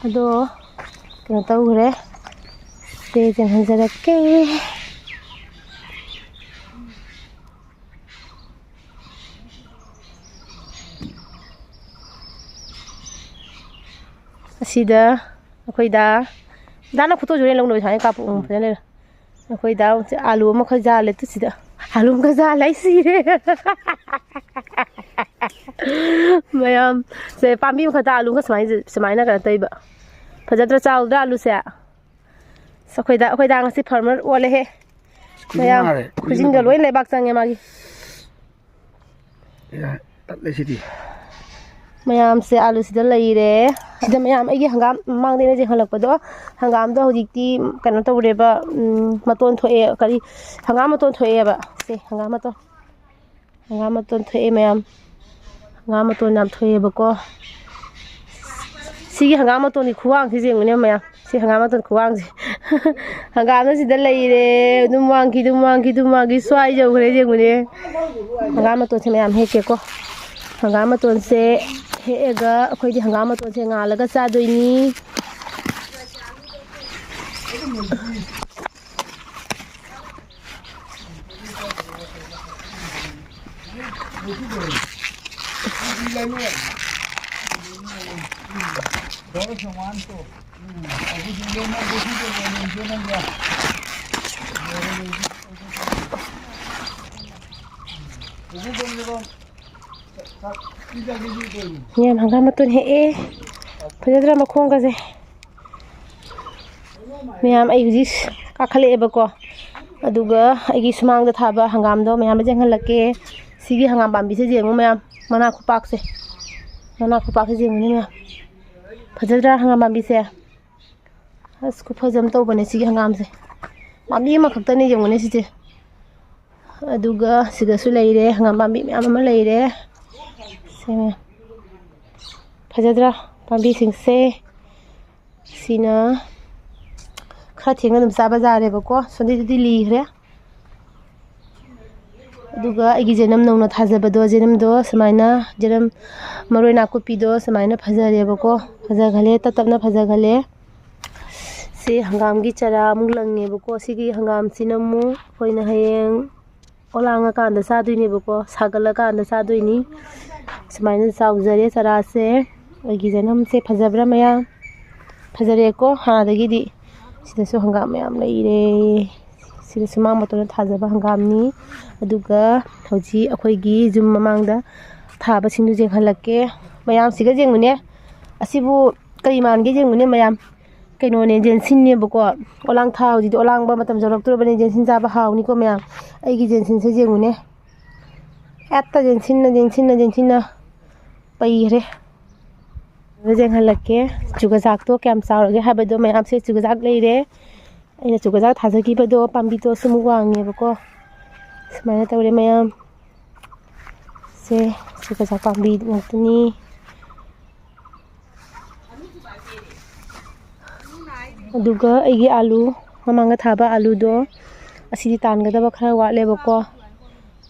ꯑꯗꯣ ꯀꯩꯅꯣ ꯇꯧꯈ꯭ꯔꯦ꯫ ꯁꯦ ꯌꯦꯡꯍꯟꯖꯔꯛꯀꯦ꯫ ꯑꯁꯤꯗ ꯑꯩꯈꯣꯏꯗ ꯗꯥꯅ ꯐꯣꯇꯣꯁꯨ ꯍꯣꯔꯦꯟ ꯂꯧꯅꯕ ꯁꯨꯃꯥꯏꯅ ꯀꯥꯞꯄꯛꯎ, ꯐꯖꯅ ꯂꯩꯔꯦ꯫ ꯑꯩꯈꯣꯏꯗ ꯑꯥꯂꯨ ꯑꯃꯈꯛ ꯌꯥꯜꯂꯦ ꯇꯨ ꯁꯤꯗ꯫ ꯑꯥꯂꯨ ꯑꯃꯈꯛ ꯌꯥꯜꯂꯦ, ꯑꯩ ꯁꯤꯔꯦ꯫ ꯃꯌꯥꯝ ꯁꯦ ꯄꯥꯝꯕꯤ ꯑꯃꯈꯛꯇ ꯑꯥꯂꯨ ꯑꯃꯈꯛ ꯁꯨꯃꯥꯏꯅ, ꯁꯨꯃꯥꯏꯅ ꯀꯩꯅꯣ ꯇꯧꯔꯤꯕ꯫ ꯐꯖꯗ꯭ꯔꯣ, ꯆꯥꯎꯗ꯭ꯔꯥ ꯑꯂꯨꯁꯦ? ꯑꯁ, ꯑꯩꯈꯣꯏꯗ, ꯑꯩꯈꯣꯏꯗ ꯉꯁꯤ farmer ꯑꯣꯜꯂꯦꯍꯦ꯫ ꯈꯨꯖꯤꯟ ꯃꯌꯥꯝ ꯅꯥꯔꯦ, ꯈꯨꯖꯤꯟ ꯈꯨꯖꯤꯟꯒ ꯅꯥꯔꯦ꯫ ꯂꯣꯏ ꯂꯩꯕꯥꯛ ꯆꯪꯉꯦ ꯃꯥꯒꯤ꯫ ꯑꯦ, ꯇꯠꯂꯦ ꯁꯤꯗꯤ꯫ ꯃꯌꯥꯝꯁꯦ ꯑꯥꯂꯨꯁꯤꯗ ꯂꯩꯔꯦ꯫ ꯁꯤꯗ ꯃꯌꯥꯝ ꯑꯩꯒꯤ ꯍꯪꯒꯥꯝ ꯃꯃꯥꯡꯗ ꯑꯩꯅ ꯌꯦꯡꯍꯜꯂꯛꯄꯗꯣ, ꯍꯪꯒꯥꯝꯗꯣ ꯍꯧꯖꯤꯛꯇꯤ ꯀꯩꯅꯣ ꯇꯧꯔꯦꯕ, ꯎꯝ, ꯃꯇꯣꯟ ꯊꯣꯛꯑꯦ, ꯀꯔꯤ, ꯍꯪꯒꯥꯝ ꯃꯇꯣꯟ ꯊꯣꯛꯑꯦꯕ꯫ ꯁꯦ, ꯍꯪꯒꯥꯝ ꯃꯇꯣꯟ꯫ ꯍꯪꯒꯥꯝ ꯃꯇꯣꯟ ꯊꯣꯛꯑꯦ ꯃꯌꯥꯝ꯫ ꯍꯪꯒꯥꯝ ꯃꯇꯣꯟ ꯌꯥꯝ ꯊꯣꯛꯑꯦꯕꯀꯣ꯫ ꯁꯤꯒꯤ ꯍꯪꯒꯥꯝ ꯃꯇꯣꯟꯒꯤ ꯈꯨꯋꯥꯡꯁꯤ ꯌꯦꯡꯉꯨꯅꯦ ꯃꯌꯥꯝ꯫ ꯁꯤ ꯍꯪꯒꯥꯝ ꯃꯇꯣꯟ ꯈꯨꯋꯥꯡꯁꯦ꯫ ꯍꯪꯒꯥꯝꯅ ꯁꯤꯗ ꯂꯩꯔꯦ꯫ ꯑꯗꯨꯝ ꯋꯥꯡꯈꯤ, ꯑꯗꯨꯝ ꯋꯥꯡꯈꯤ, ꯑꯗꯨꯝ ꯋꯥꯡꯈꯤ꯫ ꯁ꯭ꯋꯥꯏ ꯌꯧꯈ꯭ꯔꯦ ꯌꯦꯡꯉꯨꯅꯦ꯫ ꯍꯪꯒꯥꯝ ꯃꯇꯣꯟꯁꯦ ꯃꯌꯥꯝ ꯍꯦꯛꯀꯦꯀꯣ꯫ ꯍꯪꯒꯥꯝ ꯃꯇꯣꯟꯁꯦ ꯍꯦꯛꯑꯒ ꯑꯩꯈꯣꯏꯗꯤ ꯍꯪꯒꯥꯝ ꯃꯇꯣꯟꯁꯦ ꯉꯥꯜꯂꯒ ꯆꯥꯗꯣꯏꯅꯤ꯫ ꯃꯌꯥꯝ ꯍꯪꯒꯥꯝ ꯃꯇꯣꯟ ꯍꯦꯛꯑꯦ꯫ ꯐꯖꯗ꯭ꯔꯥ ꯃꯈꯣꯡꯒꯁꯦ? ꯃꯌꯥꯝ, ꯑꯩ ꯍꯧꯖꯤꯛ ꯀꯥꯈꯠꯂꯛꯑꯦꯕꯀꯣ, ꯑꯗꯨꯒ ꯑꯩꯒꯤ ꯁꯨꯃꯥꯡꯗ ꯊꯥꯕ ꯍꯪꯒꯥꯝꯗꯣ ꯃꯌꯥꯝ ꯌꯦꯡꯍꯜꯂꯛꯀꯦ꯫ ꯁꯤꯒꯤ ꯍꯪꯒꯥꯝ ꯄꯥꯝꯕꯤꯁꯦ ꯌꯦꯡꯉꯨ ꯃꯌꯥꯝ, ꯃꯅꯥ ꯈꯨꯄꯥꯛꯁꯦ, ꯃꯅꯥ ꯈꯨꯄꯥꯛꯁꯦ ꯌꯦꯡꯉꯨꯅꯦ ꯃꯌꯥꯝ, ꯐꯖꯗ꯭ꯔꯥ ꯍꯪꯒꯥꯝ ꯄꯥꯝꯕꯤꯁꯦ? ꯑꯁ, ꯈꯨꯐꯖ ꯑꯃ ꯇꯧꯕꯅꯦ ꯁꯤꯒꯤ ꯍꯪꯒꯥꯝꯁꯦ꯫ ꯄꯥꯝꯕꯤ ꯑꯃꯈꯛꯇꯅꯦ, ꯌꯦꯡꯉꯨꯅꯦ ꯁꯤꯁꯦ꯫ ꯑꯗꯨꯒ ꯁꯤꯗꯁꯨ ꯂꯩꯔꯦ, ꯍꯪꯒꯥꯝ ꯄꯥꯝꯕꯤ ꯃꯌꯥꯝ ꯑꯃ ꯂꯩꯔꯦ꯫ ꯁꯦ, ꯐꯖꯗ꯭ꯔꯥ ꯄꯥꯝꯕꯤꯁꯤꯡꯁꯦ? ꯁꯤꯅ ꯈꯔ ꯊꯦꯡꯅ ꯑꯗꯨꯝ ꯆꯥꯕ ꯌꯥꯔꯦꯕꯀꯣ꯫ ꯁꯣꯝꯗꯩꯗꯨꯗꯤ ꯂꯤꯈ꯭ꯔꯦ꯫ ꯑꯗꯨꯒ ꯑꯩꯒꯤ ꯖꯦꯅꯝ ꯅꯧꯅ ꯊꯥꯖꯕꯗꯣ, ꯖꯦꯅꯝꯗꯣ ꯁꯨꯃꯥꯏꯅ, ꯖꯦꯅꯝ ꯃꯔꯣꯏ ꯅꯥꯀꯨꯞꯄꯤꯗꯣ ꯁꯨꯃꯥꯏꯅ ꯐꯖꯔꯦꯕꯀꯣ, ꯐꯖꯈꯜꯂꯦ, ꯇꯞ ꯇꯞꯅ ꯐꯖꯈꯜꯂꯦ꯫ ꯁꯤ ꯍꯪꯒꯥꯝꯒꯤ ꯆꯔꯥ ꯑꯃꯨꯛ ꯂꯪꯉꯦꯕꯀꯣ꯫ ꯁꯤꯒꯤ ꯍꯪꯒꯥꯝꯁꯤꯅ ꯑꯃꯨꯛ ꯑꯩꯈꯣꯏꯅ ꯍꯌꯦꯡ ꯑꯣꯂꯥꯡꯉꯀꯥꯟꯗ ꯆꯥꯗꯣꯏꯅꯦꯕꯀꯣ, ꯁꯥꯒꯠꯂꯀꯥꯟꯗ ꯆꯥꯗꯣꯏꯅꯤ꯫ ꯁꯨꯃꯥꯏꯅ ꯆꯥꯎꯖꯔꯦ ꯆꯔꯥꯁꯦ꯫ ꯑꯩꯒꯤ ꯖꯅꯝꯁꯦ ꯐꯖꯕ꯭ꯔꯥ ꯃꯌꯥꯝ? ꯐꯖꯔꯦꯀꯣ ꯍꯥꯟꯅꯗꯒꯤꯗꯤ꯫ ꯁꯤꯗꯁꯨ ꯍꯪꯒꯥꯝ ꯃꯌꯥꯝ ꯂꯩꯔꯦ꯫ ꯁꯤꯗꯁꯨ ꯃꯥ ꯃꯇꯣꯟꯗ ꯊꯥꯖꯕ ꯍꯪꯒꯥꯝꯅꯤ꯫ ꯑꯗꯨꯒ ꯍꯧꯖꯤꯛ ꯑꯩꯈꯣꯏꯒꯤ ꯌꯨꯝ ꯃꯃꯥꯡꯗ ꯊꯥꯕꯁꯤꯡꯗꯨ ꯌꯦꯡꯍꯜꯂꯛꯀꯦ꯫ ꯃꯌꯥꯝꯁꯤꯒ ꯌꯦꯡꯉꯨꯅꯦ꯫ ꯑꯁꯤꯕꯨ ꯀꯔꯤ ꯃꯥꯟꯒꯦ ꯌꯦꯡꯉꯨꯅꯦ ꯃꯌꯥꯝ꯫ ꯀꯩꯅꯣꯅꯦ, ꯖꯦꯟꯁꯤꯟꯅꯦꯕꯀꯣ꯫ ꯑꯣꯂꯥꯡ ꯊꯥ ꯍꯧꯖꯤꯛꯇꯤ ꯑꯣꯂꯥꯡꯕ ꯃꯇꯝ ꯌꯧꯔꯛꯇꯣꯔꯕꯅꯦ꯫ ꯖꯦꯟꯁꯤꯟ ꯆꯥꯕ ꯍꯥꯎꯅꯤꯀꯣ ꯃꯌꯥꯝ꯫ ꯑꯩꯒꯤ ꯖꯦꯟꯁꯤꯟꯁꯦ ꯌꯦꯡꯉꯨꯅꯦ꯫ ꯍꯦꯛꯇ ꯖꯦꯟꯁꯤꯟꯅ, ꯖꯦꯟꯁꯤꯟꯅ, ꯖꯦꯟꯁꯤꯟꯅ ꯄꯩꯈ꯭ꯔꯦ꯫ ꯑꯗꯨ ꯌꯦꯡꯍꯜꯂꯛꯀꯦ꯫ ꯆꯨꯒꯖꯥꯛꯇꯣ ꯀꯌꯥꯝ ꯆꯥꯎꯔꯒꯦ ꯍꯥꯏꯕꯗꯣ꯫ ꯃꯌꯥꯝꯁꯦ ꯆꯨꯒꯖꯥꯛ ꯂꯩꯔꯦ꯫ ꯑꯩꯅ ꯆꯨꯒꯖꯥꯛ ꯊꯥꯖꯈꯤꯕꯗꯣ ꯄꯥꯝꯕꯤꯗꯣ ꯁꯨꯝ ꯋꯥꯡꯉꯦꯕꯀꯣ꯫ ꯁꯨꯃꯥꯏꯅ ꯇꯧꯔꯦ ꯃꯌꯥꯝ꯫ ꯁꯦ, ꯆꯨꯒꯖꯥꯛ ꯄꯥꯝꯕꯤ ꯉꯥꯛꯇꯅꯤ꯫ ꯑꯗꯨꯒ ꯑꯩꯒꯤ ꯑꯥꯂꯨ, ꯃꯃꯥꯡꯗ ꯊꯥꯕ ꯑꯥꯂꯨꯗꯣ, ꯑꯁꯤꯗꯤ ꯇꯥꯟꯒꯗꯕ ꯈꯔ ꯋꯥꯠꯂꯦꯕꯀꯣ꯫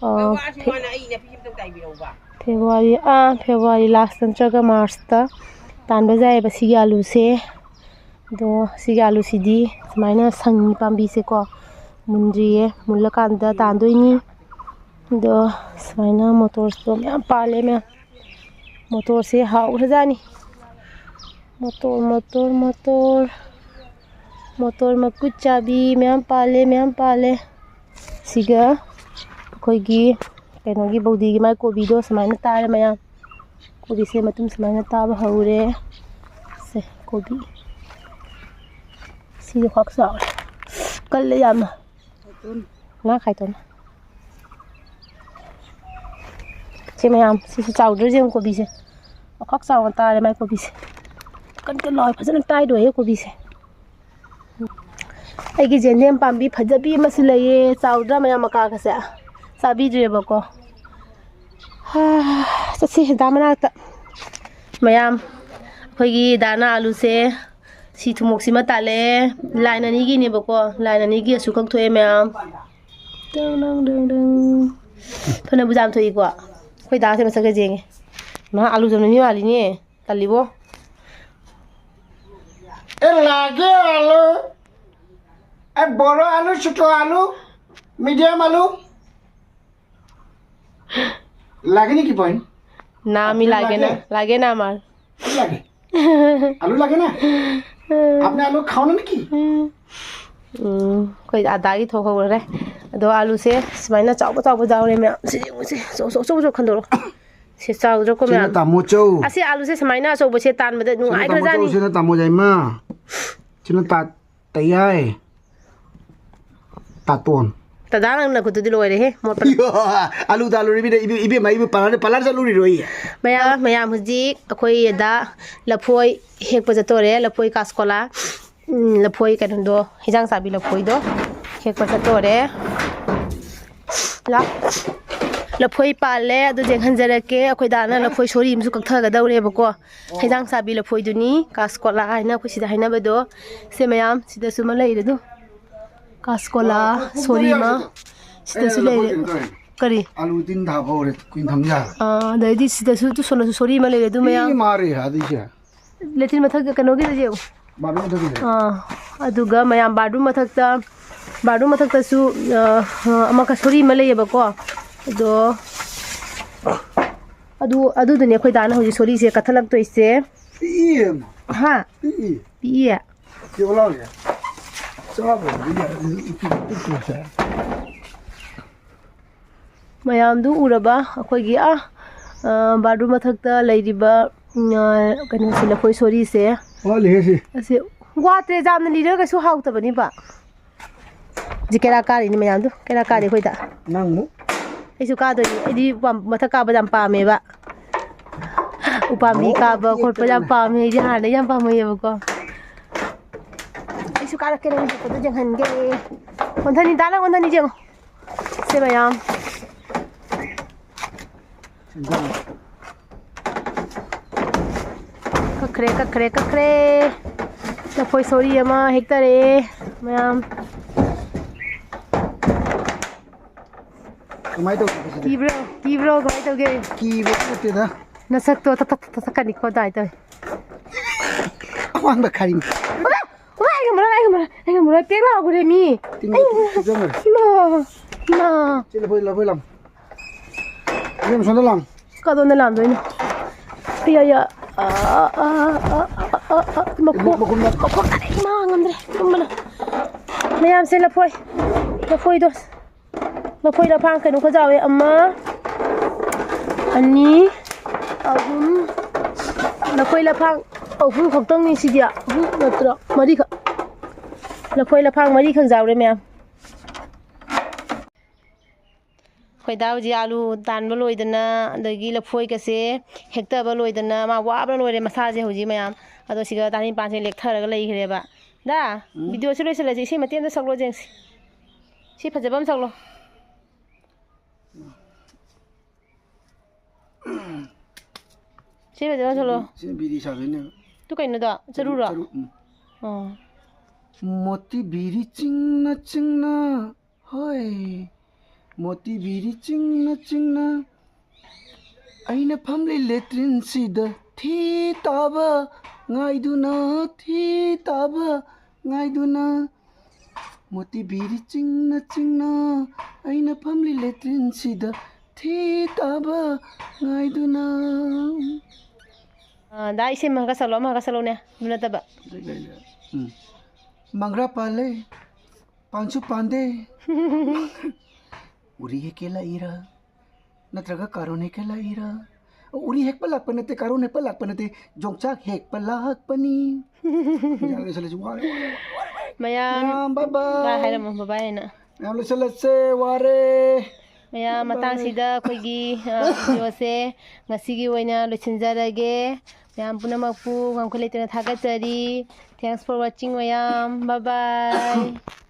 ꯑ, ꯐꯦ-, ꯐꯦꯕ꯭ꯔꯨꯋꯥꯔꯤ, ꯑꯥ, ꯐꯦꯕ꯭ꯔꯨꯋꯥꯔꯤ ꯂꯥꯁ ꯅꯠꯇ꯭ꯔꯒ ꯃꯥꯔꯁꯇ ꯇꯥꯟꯕ ꯌꯥꯏꯑꯕ ꯁꯤꯒꯤ ꯑꯥꯂꯨꯁꯦ꯫ ꯑꯗꯣ ꯁꯤꯒꯤ ꯑꯥꯂꯨꯁꯤꯗꯤ ꯁꯨꯃꯥꯏꯅ ꯁꯪꯉꯤ ꯄꯥꯝꯕꯤꯁꯦꯀꯣ, ꯃꯨꯟꯗ꯭ꯔꯤꯌꯦ, ꯃꯨꯜꯂꯀꯥꯟꯗ ꯇꯥꯟꯗꯣꯏꯅꯤ꯫ ꯑꯗꯣ ꯁꯨꯃꯥꯏꯅ ꯃꯣꯇꯣꯔꯁꯨ ꯃꯌꯥꯝ ꯄꯥꯜꯂꯦ ꯃꯌꯥꯝ꯫ ꯃꯣꯇꯣꯔꯁꯦ ꯍꯥꯎꯈ꯭ꯔꯖꯥꯠꯅꯤ꯫ Motor, motor, motor. ꯃꯣꯇꯣꯔ ꯃꯀꯨꯠ ꯆꯥꯕꯤ ꯃꯌꯥꯝ ꯄꯥꯜꯂꯦ, ꯃꯌꯥꯝ ꯄꯥꯜꯂꯦ꯫ ꯁꯤꯒ ꯑꯩꯈꯣꯏꯒꯤ ꯀꯩꯅꯣꯒꯤ ꯕꯧꯗꯤꯒꯤ ꯃꯥꯏ ꯀꯣꯕꯤꯗꯣ ꯁꯨꯃꯥꯏꯅ ꯇꯥꯔꯦ ꯃꯌꯥꯝ꯫ ꯀꯣꯕꯤꯁꯦ ꯃꯇꯨꯝ ꯁꯨꯃꯥꯏꯅ ꯇꯥꯕ ꯍꯧꯔꯦ꯫ ꯁꯦ, ꯀꯣꯕꯤ꯫ ꯁꯤꯁꯨ ꯈ꯭ꯋꯥꯛ ꯆꯥꯎꯔꯦ꯫ ꯀꯜꯂꯦ ꯌꯥꯝꯅ꯫ ꯉꯥ ꯈꯥꯏꯇꯣꯛꯑꯣ꯫ ꯁꯤ ꯃꯌꯥꯝ, ꯁꯤꯁꯨ ꯆꯥꯎꯗ꯭ꯔꯣ ꯌꯦꯡꯉꯨ ꯀꯣꯕꯤꯁꯦ꯫ ꯃꯈꯛ ꯆꯥꯎꯅ ꯇꯥꯔꯦ ꯃꯥꯏ ꯀꯣꯕꯤꯁꯦ꯫ ꯀꯟ ꯀꯟ ꯂꯥꯎꯋꯦ, ꯐꯖꯅ ꯇꯥꯏꯗꯣꯏꯍꯦ ꯀꯣꯕꯤꯁꯦ꯫ ꯑꯩꯒꯤ ꯖꯦꯟꯗꯦꯝ ꯄꯥꯝꯕꯤ ꯐꯖꯕꯤ ꯑꯃꯁꯨ ꯂꯩꯌꯦ, ꯆꯥꯎꯗ꯭ꯔꯥ ꯃꯌꯥꯝ ꯃꯀꯥꯒꯁꯦ? ꯆꯥꯕꯤꯗ꯭ꯔꯦꯕꯀꯣ꯫ ꯍꯥ, ꯆꯠꯁꯤ ꯗꯥ ꯃꯅꯥꯛꯇ꯫ ꯃꯌꯥꯝ, ꯑꯩꯈꯣꯏꯒꯤ ꯗꯥꯅ ꯑꯂꯨꯁꯦ ꯁꯤ ꯊꯨꯝꯃꯣꯛꯁꯤꯃ ꯇꯥꯜꯂꯦ꯫ ꯂꯥꯏꯟ ꯑꯅꯤꯒꯤꯅꯦꯕꯀꯣ, ꯂꯥꯏꯟ ꯑꯅꯤꯒꯤ ꯑꯁꯨꯛ ꯈꯛ ꯊꯣꯛꯑꯦ ꯃꯌꯥꯝ꯫ ꯗꯪ, ꯗꯪ, ꯗꯪ, ꯗꯪ꯫ ꯐꯅꯕꯨ ꯌꯥꯝ ꯊꯣꯛꯏꯀꯣ꯫ ꯑꯩꯈꯣꯏ ꯗꯥꯁꯦ ꯃꯁꯛꯀ ꯌꯦꯡꯉꯦ꯫ ꯃꯥ ꯑꯂꯨ ꯆꯝꯅ ꯃꯤ ꯃꯥꯜꯂꯤꯅꯦ꯫ ꯇꯜꯂꯤꯕꯣ꯫ ए लागे आलू, ए बड़ो आलू, छोटो आलू, मीडियम आलू। লাগে নেকি বইন? না, আমি লাগে না। লাগে না আমার। লাগে? আলু লাগে না? আপনি আলু খাও না নাকি? ꯎꯝ, ꯑꯩꯈꯣꯏ ꯑꯗꯥꯒꯤ ꯊꯣꯛꯍꯧꯔꯦ꯫ ꯑꯗꯣ ꯑꯥꯂꯨꯁꯦ ꯁꯨꯃꯥꯏꯅ ꯆꯥꯎꯕ ꯆꯥꯎꯕ ꯌꯥꯎꯔꯦ ꯃꯌꯥꯝ꯫ ꯁꯤ ꯌꯦꯡꯉꯨꯁꯦ꯫ ꯑꯆꯧ ꯑꯆꯧ ꯑꯆꯧ ꯑꯆꯧ ꯈꯟꯗꯣꯔꯛꯑꯣ꯫ ꯁꯤ ꯆꯥꯎꯗ꯭ꯔꯣꯀꯣ ꯁꯤꯅ ꯃꯌꯥꯝ? ꯇꯥꯃꯣ ꯆꯧ꯫ ꯑꯁꯤ ꯑꯥꯂꯨꯁꯦ ꯁꯨꯃꯥꯏꯅ ꯑꯆꯧꯕꯁꯦ ꯇꯥꯟꯕꯗ ꯁꯤꯅ ꯇꯥꯃꯣ ꯅꯨꯡꯉꯥꯏꯈ꯭ꯔꯖꯥꯠꯅꯤ꯫ ꯆꯧ, ꯁꯤꯅ ꯇꯥꯃꯣ ꯌꯥꯏꯃ꯫ ꯁꯤꯅ ꯇꯥ-, ꯇꯌꯥꯏ꯫ ꯇꯥꯇꯣꯟ꯫ ꯗꯗꯥ ꯅꯪ ꯅꯈꯨꯠꯇꯨꯗꯤ ꯂꯣꯏꯔꯦꯍꯦ, ꯃꯣꯠꯄꯅ꯫ ꯑꯂꯨ ꯇꯥꯜꯂꯨꯔꯦ ꯃꯤꯅ, ꯏꯕꯦ-, ꯏꯕꯦꯝꯃ, ꯏꯕꯦꯝ ꯄꯥꯔꯂꯔ, ꯄꯥꯔꯂꯔ ꯆꯠꯂꯨꯔꯤꯔꯣ ꯑꯩ? ꯃꯌꯥꯝ, ꯃꯌꯥꯝ ꯍꯧꯖꯤꯛ ꯑꯩꯈꯣꯏ ꯑꯗ ꯂꯐꯣꯏ ꯍꯦꯛꯄ ꯆꯠꯇꯣꯔꯦ, ꯂꯐꯣꯏ ꯀꯥꯁꯀꯣꯂꯥ꯫ ꯎꯝ, ꯂꯐꯣꯏ ꯀꯩꯅꯣꯗꯣ, ꯍꯤꯟꯖꯥꯡ ꯆꯥꯕꯤ ꯂꯐꯣꯏꯗꯣ ꯍꯦꯛꯄ ꯆꯠꯇꯣꯔꯦ꯫ ꯂꯥ-, ꯂꯐꯣꯏ ꯄꯥꯜꯂꯦ, ꯑꯗꯨ ꯌꯦꯡꯍꯟꯖꯔꯛꯀꯦ꯫ ꯑꯩꯈꯣꯏ ꯗꯥꯅ ꯂꯐꯣꯏ ꯁꯣꯔꯤ ꯑꯃꯁꯨ ꯀꯛꯊꯒꯗꯧꯔꯦꯕꯀꯣ꯫ ꯍꯤꯟꯖꯥꯡ ꯆꯥꯕꯤ ꯂꯐꯣꯏꯗꯨꯅꯤ, ꯀꯥꯁꯀꯣꯂꯥ ꯍꯥꯏꯅ ꯑꯩꯈꯣꯏ ꯁꯤꯗ ꯍꯥꯏꯅꯕꯗꯣ꯫ ꯁꯦ ꯃꯌꯥꯝ, ꯁꯤꯗꯁꯨ ꯑꯃ ꯂꯩꯔꯦ ꯑꯗꯣ꯫ ꯀꯥꯁꯀꯣꯂꯥ, ꯁꯣꯔꯤ ꯑꯃ, ꯁꯤꯗꯁꯨ ꯂꯩꯔꯦ꯫ ꯀꯔꯤ? ꯑꯂꯨ ꯇꯤꯟ ꯊꯥꯕ ꯍꯧꯔꯦ, ꯀꯨꯏꯅ ꯊꯝ ꯌꯥꯔꯣꯏ꯫ ꯑꯥ, ꯑꯗꯩꯗꯤ ꯁꯤꯗꯁꯨ ꯇꯨ ꯁꯣꯝꯗꯁꯨ ꯁꯣꯔꯤ ꯑꯃ ꯂꯩꯔꯦ, ꯑꯗꯨ ꯃꯌꯥꯝ꯫ ꯏ ꯃꯥꯔꯦ ꯑꯗꯨꯏꯁꯦ꯫ ꯂꯦꯇ꯭ꯔꯤꯟ ꯃꯊꯛꯇ ꯀꯩꯅꯣꯒꯤꯗ ꯌꯦꯡꯉꯨ꯫ ꯕꯥꯠꯔꯨꯝ ꯃꯊꯛꯀꯤꯗ꯫ ꯑꯥ, ꯑꯗꯨꯒ ꯃꯌꯥꯝ ꯕꯥꯠꯔꯨꯝ ꯃꯊꯛꯇ, ꯕꯥꯠꯔꯨꯝ ꯃꯊꯛꯇꯁꯨ, ꯑ, ꯑꯃ ꯁꯣꯔꯤ ꯑꯃ ꯂꯩꯌꯦꯕꯀꯣ꯫ ꯑꯗꯣ, ꯑꯗꯨ, ꯑꯗꯨꯗꯨꯅꯦ ꯑꯩꯈꯣꯏ ꯗꯥꯅ ꯍꯧꯖꯤꯛ ꯁꯣꯔꯤꯁꯦ ꯀꯠꯊꯠꯂꯛꯇꯣꯏꯁꯦ꯫ ꯏ ꯍꯥ? ꯄꯤꯛꯏ꯫ ꯄꯤꯛꯏꯌꯦ? ꯄꯤꯛꯑꯣ ꯂꯥꯎꯔꯤꯁꯦ꯫ ꯆꯥꯕꯕꯨꯗꯤ ꯌꯥꯏ, ꯑꯗꯨ ꯄꯤꯛ-, ꯄꯤꯛꯇ꯭ꯔꯣ ꯁꯦ? ꯃꯌꯥꯝꯗꯨ ꯎꯔꯕ? ꯑꯩꯈꯣꯏꯒꯤ, ꯑꯥ, ꯑ, ꯕꯥꯠꯔꯨꯝ ꯃꯊꯛꯇ ꯂꯩꯔꯤꯕ, ꯎꯝ, ꯑ, ꯀꯩꯅꯣꯁꯦ, ꯂꯐꯣꯏ ꯁꯣꯔꯤꯁꯦ꯫ ꯋꯥꯠꯂꯤꯍꯦ ꯁꯤ꯫ ꯑꯁꯤ ꯋꯥꯠꯇ꯭ꯔꯦ, ꯌꯥꯝꯅ ꯂꯤꯔꯒ ꯀꯩꯁꯨ ꯍꯥꯎꯇꯕꯅꯦꯕ꯫ ꯁꯤ ꯀꯦꯔꯥ ꯀꯥꯔꯤꯅꯤ ꯃꯌꯥꯝꯗꯨ, ꯀꯦꯔꯥ ꯀꯥꯔꯤ ꯑꯩꯈꯣꯏꯗ꯫ ꯅꯪ ꯑꯃꯨꯛ? ꯑꯩꯁꯨ ꯀꯥꯗꯣꯏꯅꯤ, ꯑꯩꯗꯤ ꯎꯄꯥꯝ-, ꯃꯊꯛ ꯀꯥꯕ ꯌꯥꯝ ꯄꯥꯝꯃꯦꯕ꯫ ꯎꯄꯥꯝꯕꯤ ꯑꯣ, ꯀꯥꯕ ꯈꯣꯠꯄ ꯌꯥꯝ ꯄꯥꯝꯃꯦ, ꯑꯩꯗꯤ ꯍꯥꯟꯅꯗꯩ ꯌꯥꯝ ꯄꯥꯝꯃꯛꯑꯦꯕꯀꯣ꯫ ꯑꯩꯁꯨ ꯀꯥꯔꯛꯀꯦ, ꯅꯪ ꯍꯦꯛꯄꯗꯣ ꯌꯦꯡꯍꯟꯒꯦ꯫ ꯑꯣꯟꯊꯅꯤ, ꯗꯥ, ꯅꯪ ꯑꯣꯟꯊꯅꯤ ꯌꯦꯡꯉꯣ꯫ ꯁꯦ ꯃꯌꯥꯝ꯫ ꯀꯛꯈ꯭ꯔꯦ, ꯀꯛꯈ꯭ꯔꯦ, ꯀꯛꯈ꯭ꯔꯦ꯫ ꯂꯐꯣꯏ ꯁꯣꯔꯤ ꯑꯃ ꯍꯦꯛꯇꯔꯦ, ꯃꯌꯥꯝ꯫ ꯀꯃꯥꯏ ꯇꯧꯒꯦ ꯁꯤꯗꯤ? ꯀꯤꯕ꯭ꯔꯣ? ꯀꯤꯕ꯭ꯔꯣ? ꯀꯃꯥꯏ ꯇꯧꯒꯦ? ꯀꯤꯕ ꯅꯠꯇꯦꯗ꯫ ꯅꯁꯛꯇꯣ ꯊꯛ ꯊꯛ ꯊꯛ ꯊꯛꯀꯅꯤꯀꯣ ꯑꯗꯨꯃꯥꯏ ꯇꯧꯋꯦ꯫ ꯑꯋꯥꯡꯕ ꯈꯥꯏꯅꯤ꯫ ꯎꯃꯥ! ꯎꯃꯥ! ꯑꯩ ꯉꯝꯃꯔꯣꯏ, ꯑꯩ ꯉꯝꯃꯔꯣꯏ, ꯑꯩ ꯉꯝꯃꯔꯣꯏ꯫ ꯄꯦꯛ ꯂꯥꯎꯈ꯭ꯔꯦ ꯃꯤ꯫ ꯇꯤꯡ ꯑꯩ ꯇꯤꯡ ꯇꯤꯡꯖꯟꯈ꯭ꯔꯦ꯫ ꯏꯃꯥ! ꯏꯃꯥ! ꯁꯤ ꯂꯐꯣꯏ, ꯂꯐꯣꯏ ꯂꯪ꯫ ꯏꯕꯦꯝꯃ, ꯁꯣꯝꯗ ꯂꯪ꯫ ꯀꯗꯣꯝꯗ ꯂꯥꯝꯗꯣꯏꯅꯣ? ꯑꯌꯥ, ꯑꯌꯥ꯫ ꯑꯥ, ꯑꯥ, ꯑꯥ, ꯑꯥ, ꯑꯥ, ꯑꯥ, ꯃꯈꯣꯡ, ꯃꯈꯣꯡ ꯅꯞ-, ꯃꯈꯣꯡ ꯅꯥꯔꯦ, ꯏꯃꯥ, ꯉꯝꯗ꯭ꯔꯦ, ꯇꯨꯝꯕꯅ꯫ ꯃꯌꯥꯝꯁꯦ ꯂꯐꯣꯏ, ꯂꯐꯣꯏꯗꯣ, ꯂꯐꯣꯏ ꯂꯐꯥꯡ ꯀꯩꯅꯣ ꯈꯔ ꯆꯥꯎꯋꯦ꯫ ꯑꯃ, ꯑꯅꯤ, ꯑꯍꯨꯝ, ꯂꯐꯣꯏ ꯂꯐꯥꯡ ꯑꯍꯨꯝ ꯈꯛꯇꯪꯅꯤ ꯁꯤꯗꯤ, ꯑꯍꯨꯝ ꯅꯠꯇ꯭ꯔꯣ? ꯃꯔꯤꯈꯛ꯫ ꯂꯐꯣꯏ ꯂꯐꯥꯡ ꯃꯔꯤꯈꯛ ꯆꯥꯎꯔꯦ ꯃꯌꯥꯝ꯫ ꯑꯩꯈꯣꯏ ꯗꯥ ꯍꯧꯖꯤꯛ ꯑꯥꯂꯨ ꯇꯥꯟꯕ ꯂꯣꯏꯗꯅ, ꯑꯗꯒꯤ ꯂꯐꯣꯏꯒꯁꯦ ꯍꯦꯛꯇꯕ ꯂꯣꯏꯗꯅ, ꯃꯥ ꯋꯥꯕꯅ ꯂꯣꯏꯔꯦ ꯃꯁꯥꯁꯦ ꯍꯧꯖꯤꯛ ꯃꯌꯥꯝ꯫ ꯑꯗꯣ ꯁꯤꯗ ꯇꯥꯅꯤꯡꯄꯥꯟꯁꯦ ꯂꯦꯛꯊꯔꯒ ꯂꯩꯈ꯭ꯔꯦꯕ꯫ ꯗꯥ, ꯎꯝ꯫ ꯚꯤꯗꯤꯑꯣꯁꯦ ꯂꯣꯏꯁꯤꯜꯂꯁꯤ, ꯏꯁꯩ ꯃꯇꯦꯛ ꯑꯃꯇ ꯁꯛꯂꯛꯑꯣ ꯌꯦꯡꯁꯤ꯫ ꯁꯤ ꯐꯖꯕ ꯑꯃ ꯁꯛꯂꯛꯑꯣ꯫ ꯁꯤ ꯐꯖꯕ ꯑꯃ ꯁꯛꯂꯛꯑꯣ꯫ ꯁꯤ ꯕꯤꯔꯤ ꯁꯥꯗꯣꯏꯅꯦꯕ꯫ ꯇꯨ ꯀꯩꯅꯣꯗꯣ? ꯆꯔꯨꯔꯣ? ꯆꯔꯨ, ꯎꯝ꯫ ꯑꯣ꯫ ꯃꯣꯇꯤ ꯕꯤꯔꯤ ꯆꯤꯡꯅ ꯆꯤꯡꯅ ꯍꯣꯏ, ꯃꯣꯇꯤ ꯕꯤꯔꯤ ꯆꯤꯡꯅ ꯆꯤꯡꯅ ꯑꯩꯅ ꯐꯝꯂꯤ ꯂꯦꯇ꯭ꯔꯤꯟꯁꯤꯗ ꯊꯤ ꯇꯥꯕ ꯉꯥꯏꯗꯨꯅ, ꯊꯤ ꯇꯥꯕ ꯉꯥꯏꯗꯨꯅ꯫ ꯃꯣꯇꯤ ꯕꯤꯔꯤ ꯆꯤꯡꯅ ꯆꯤꯡꯅ ꯑꯩꯅ ꯐꯝꯂꯤ ꯂꯦꯇ꯭ꯔꯤꯟꯁꯤꯗ ꯊꯤ ꯇꯥꯕ ꯉꯥꯏꯗꯨꯅ꯫ ꯑꯥ, ꯗꯥ ꯏꯁꯩ ꯑꯃ ꯍꯥꯏꯒꯠꯁꯜꯂꯣ, ꯑꯃ ꯍꯥꯏꯒꯠꯁꯜꯂꯣꯅꯦ, ꯑꯗꯨ ꯅꯠꯇꯕ꯫ ꯎꯝ꯫ ꯃꯪꯒ꯭ꯔꯥ ꯄꯥꯜꯂꯦ, ꯄꯥꯟꯁꯨ ꯄꯥꯟꯗꯦ꯫ ꯎꯔꯤ ꯍꯦꯛꯀꯦ ꯂꯥꯛꯏꯔꯥ? ꯅꯠꯇ꯭ꯔꯒ ꯀꯥꯔꯣꯟ ꯍꯦꯛꯀꯦ ꯂꯥꯛꯏꯔꯥ? ꯎꯔꯤ ꯍꯦꯛꯄ ꯂꯥꯛꯄ ꯅꯠꯇꯦ, ꯀꯥꯔꯣꯟ ꯍꯦꯛꯄ ꯂꯥꯛꯄ ꯅꯠꯇꯦ, ꯌꯣꯡꯆꯥꯛ ꯍꯦꯛꯄ ꯂꯥꯛꯄꯅꯤ꯫ ꯌꯥꯔꯦ, ꯂꯣꯏꯁꯤꯜꯂꯁꯤ, ꯋꯥꯔꯦ, ꯋꯥꯔꯦ, ꯋꯥꯔꯦ, ꯋꯥꯔꯦ꯫ ꯃꯌꯥꯝ ꯃꯌꯥꯝ, bye bye꯫ Bye ꯍꯥꯏꯔꯝꯃꯣ, bye bye ꯍꯥꯏꯅ꯫ ꯃꯌꯥꯝ ꯂꯣꯏꯁꯤꯜꯂꯁꯦ, ꯋꯥꯔꯦ꯫ ꯃꯌꯥꯝ, bye bye꯫ ꯃꯇꯥꯡꯁꯤꯗ ꯑꯩꯈꯣꯏꯒꯤ, ꯑ, video ꯁꯦ ꯉꯁꯤꯒꯤ ꯑꯣꯏꯅ ꯂꯣꯏꯁꯤꯟꯖꯔꯒꯦ꯫ ꯃꯌꯥꯝ ꯄꯨꯝꯅꯃꯛꯄꯨ ꯉꯝꯈꯩ ꯂꯩꯇꯅ ꯊꯥꯒꯠꯆꯔꯤ꯫ Thanks for watching ꯃꯌꯥꯝ꯫ Bye bye꯫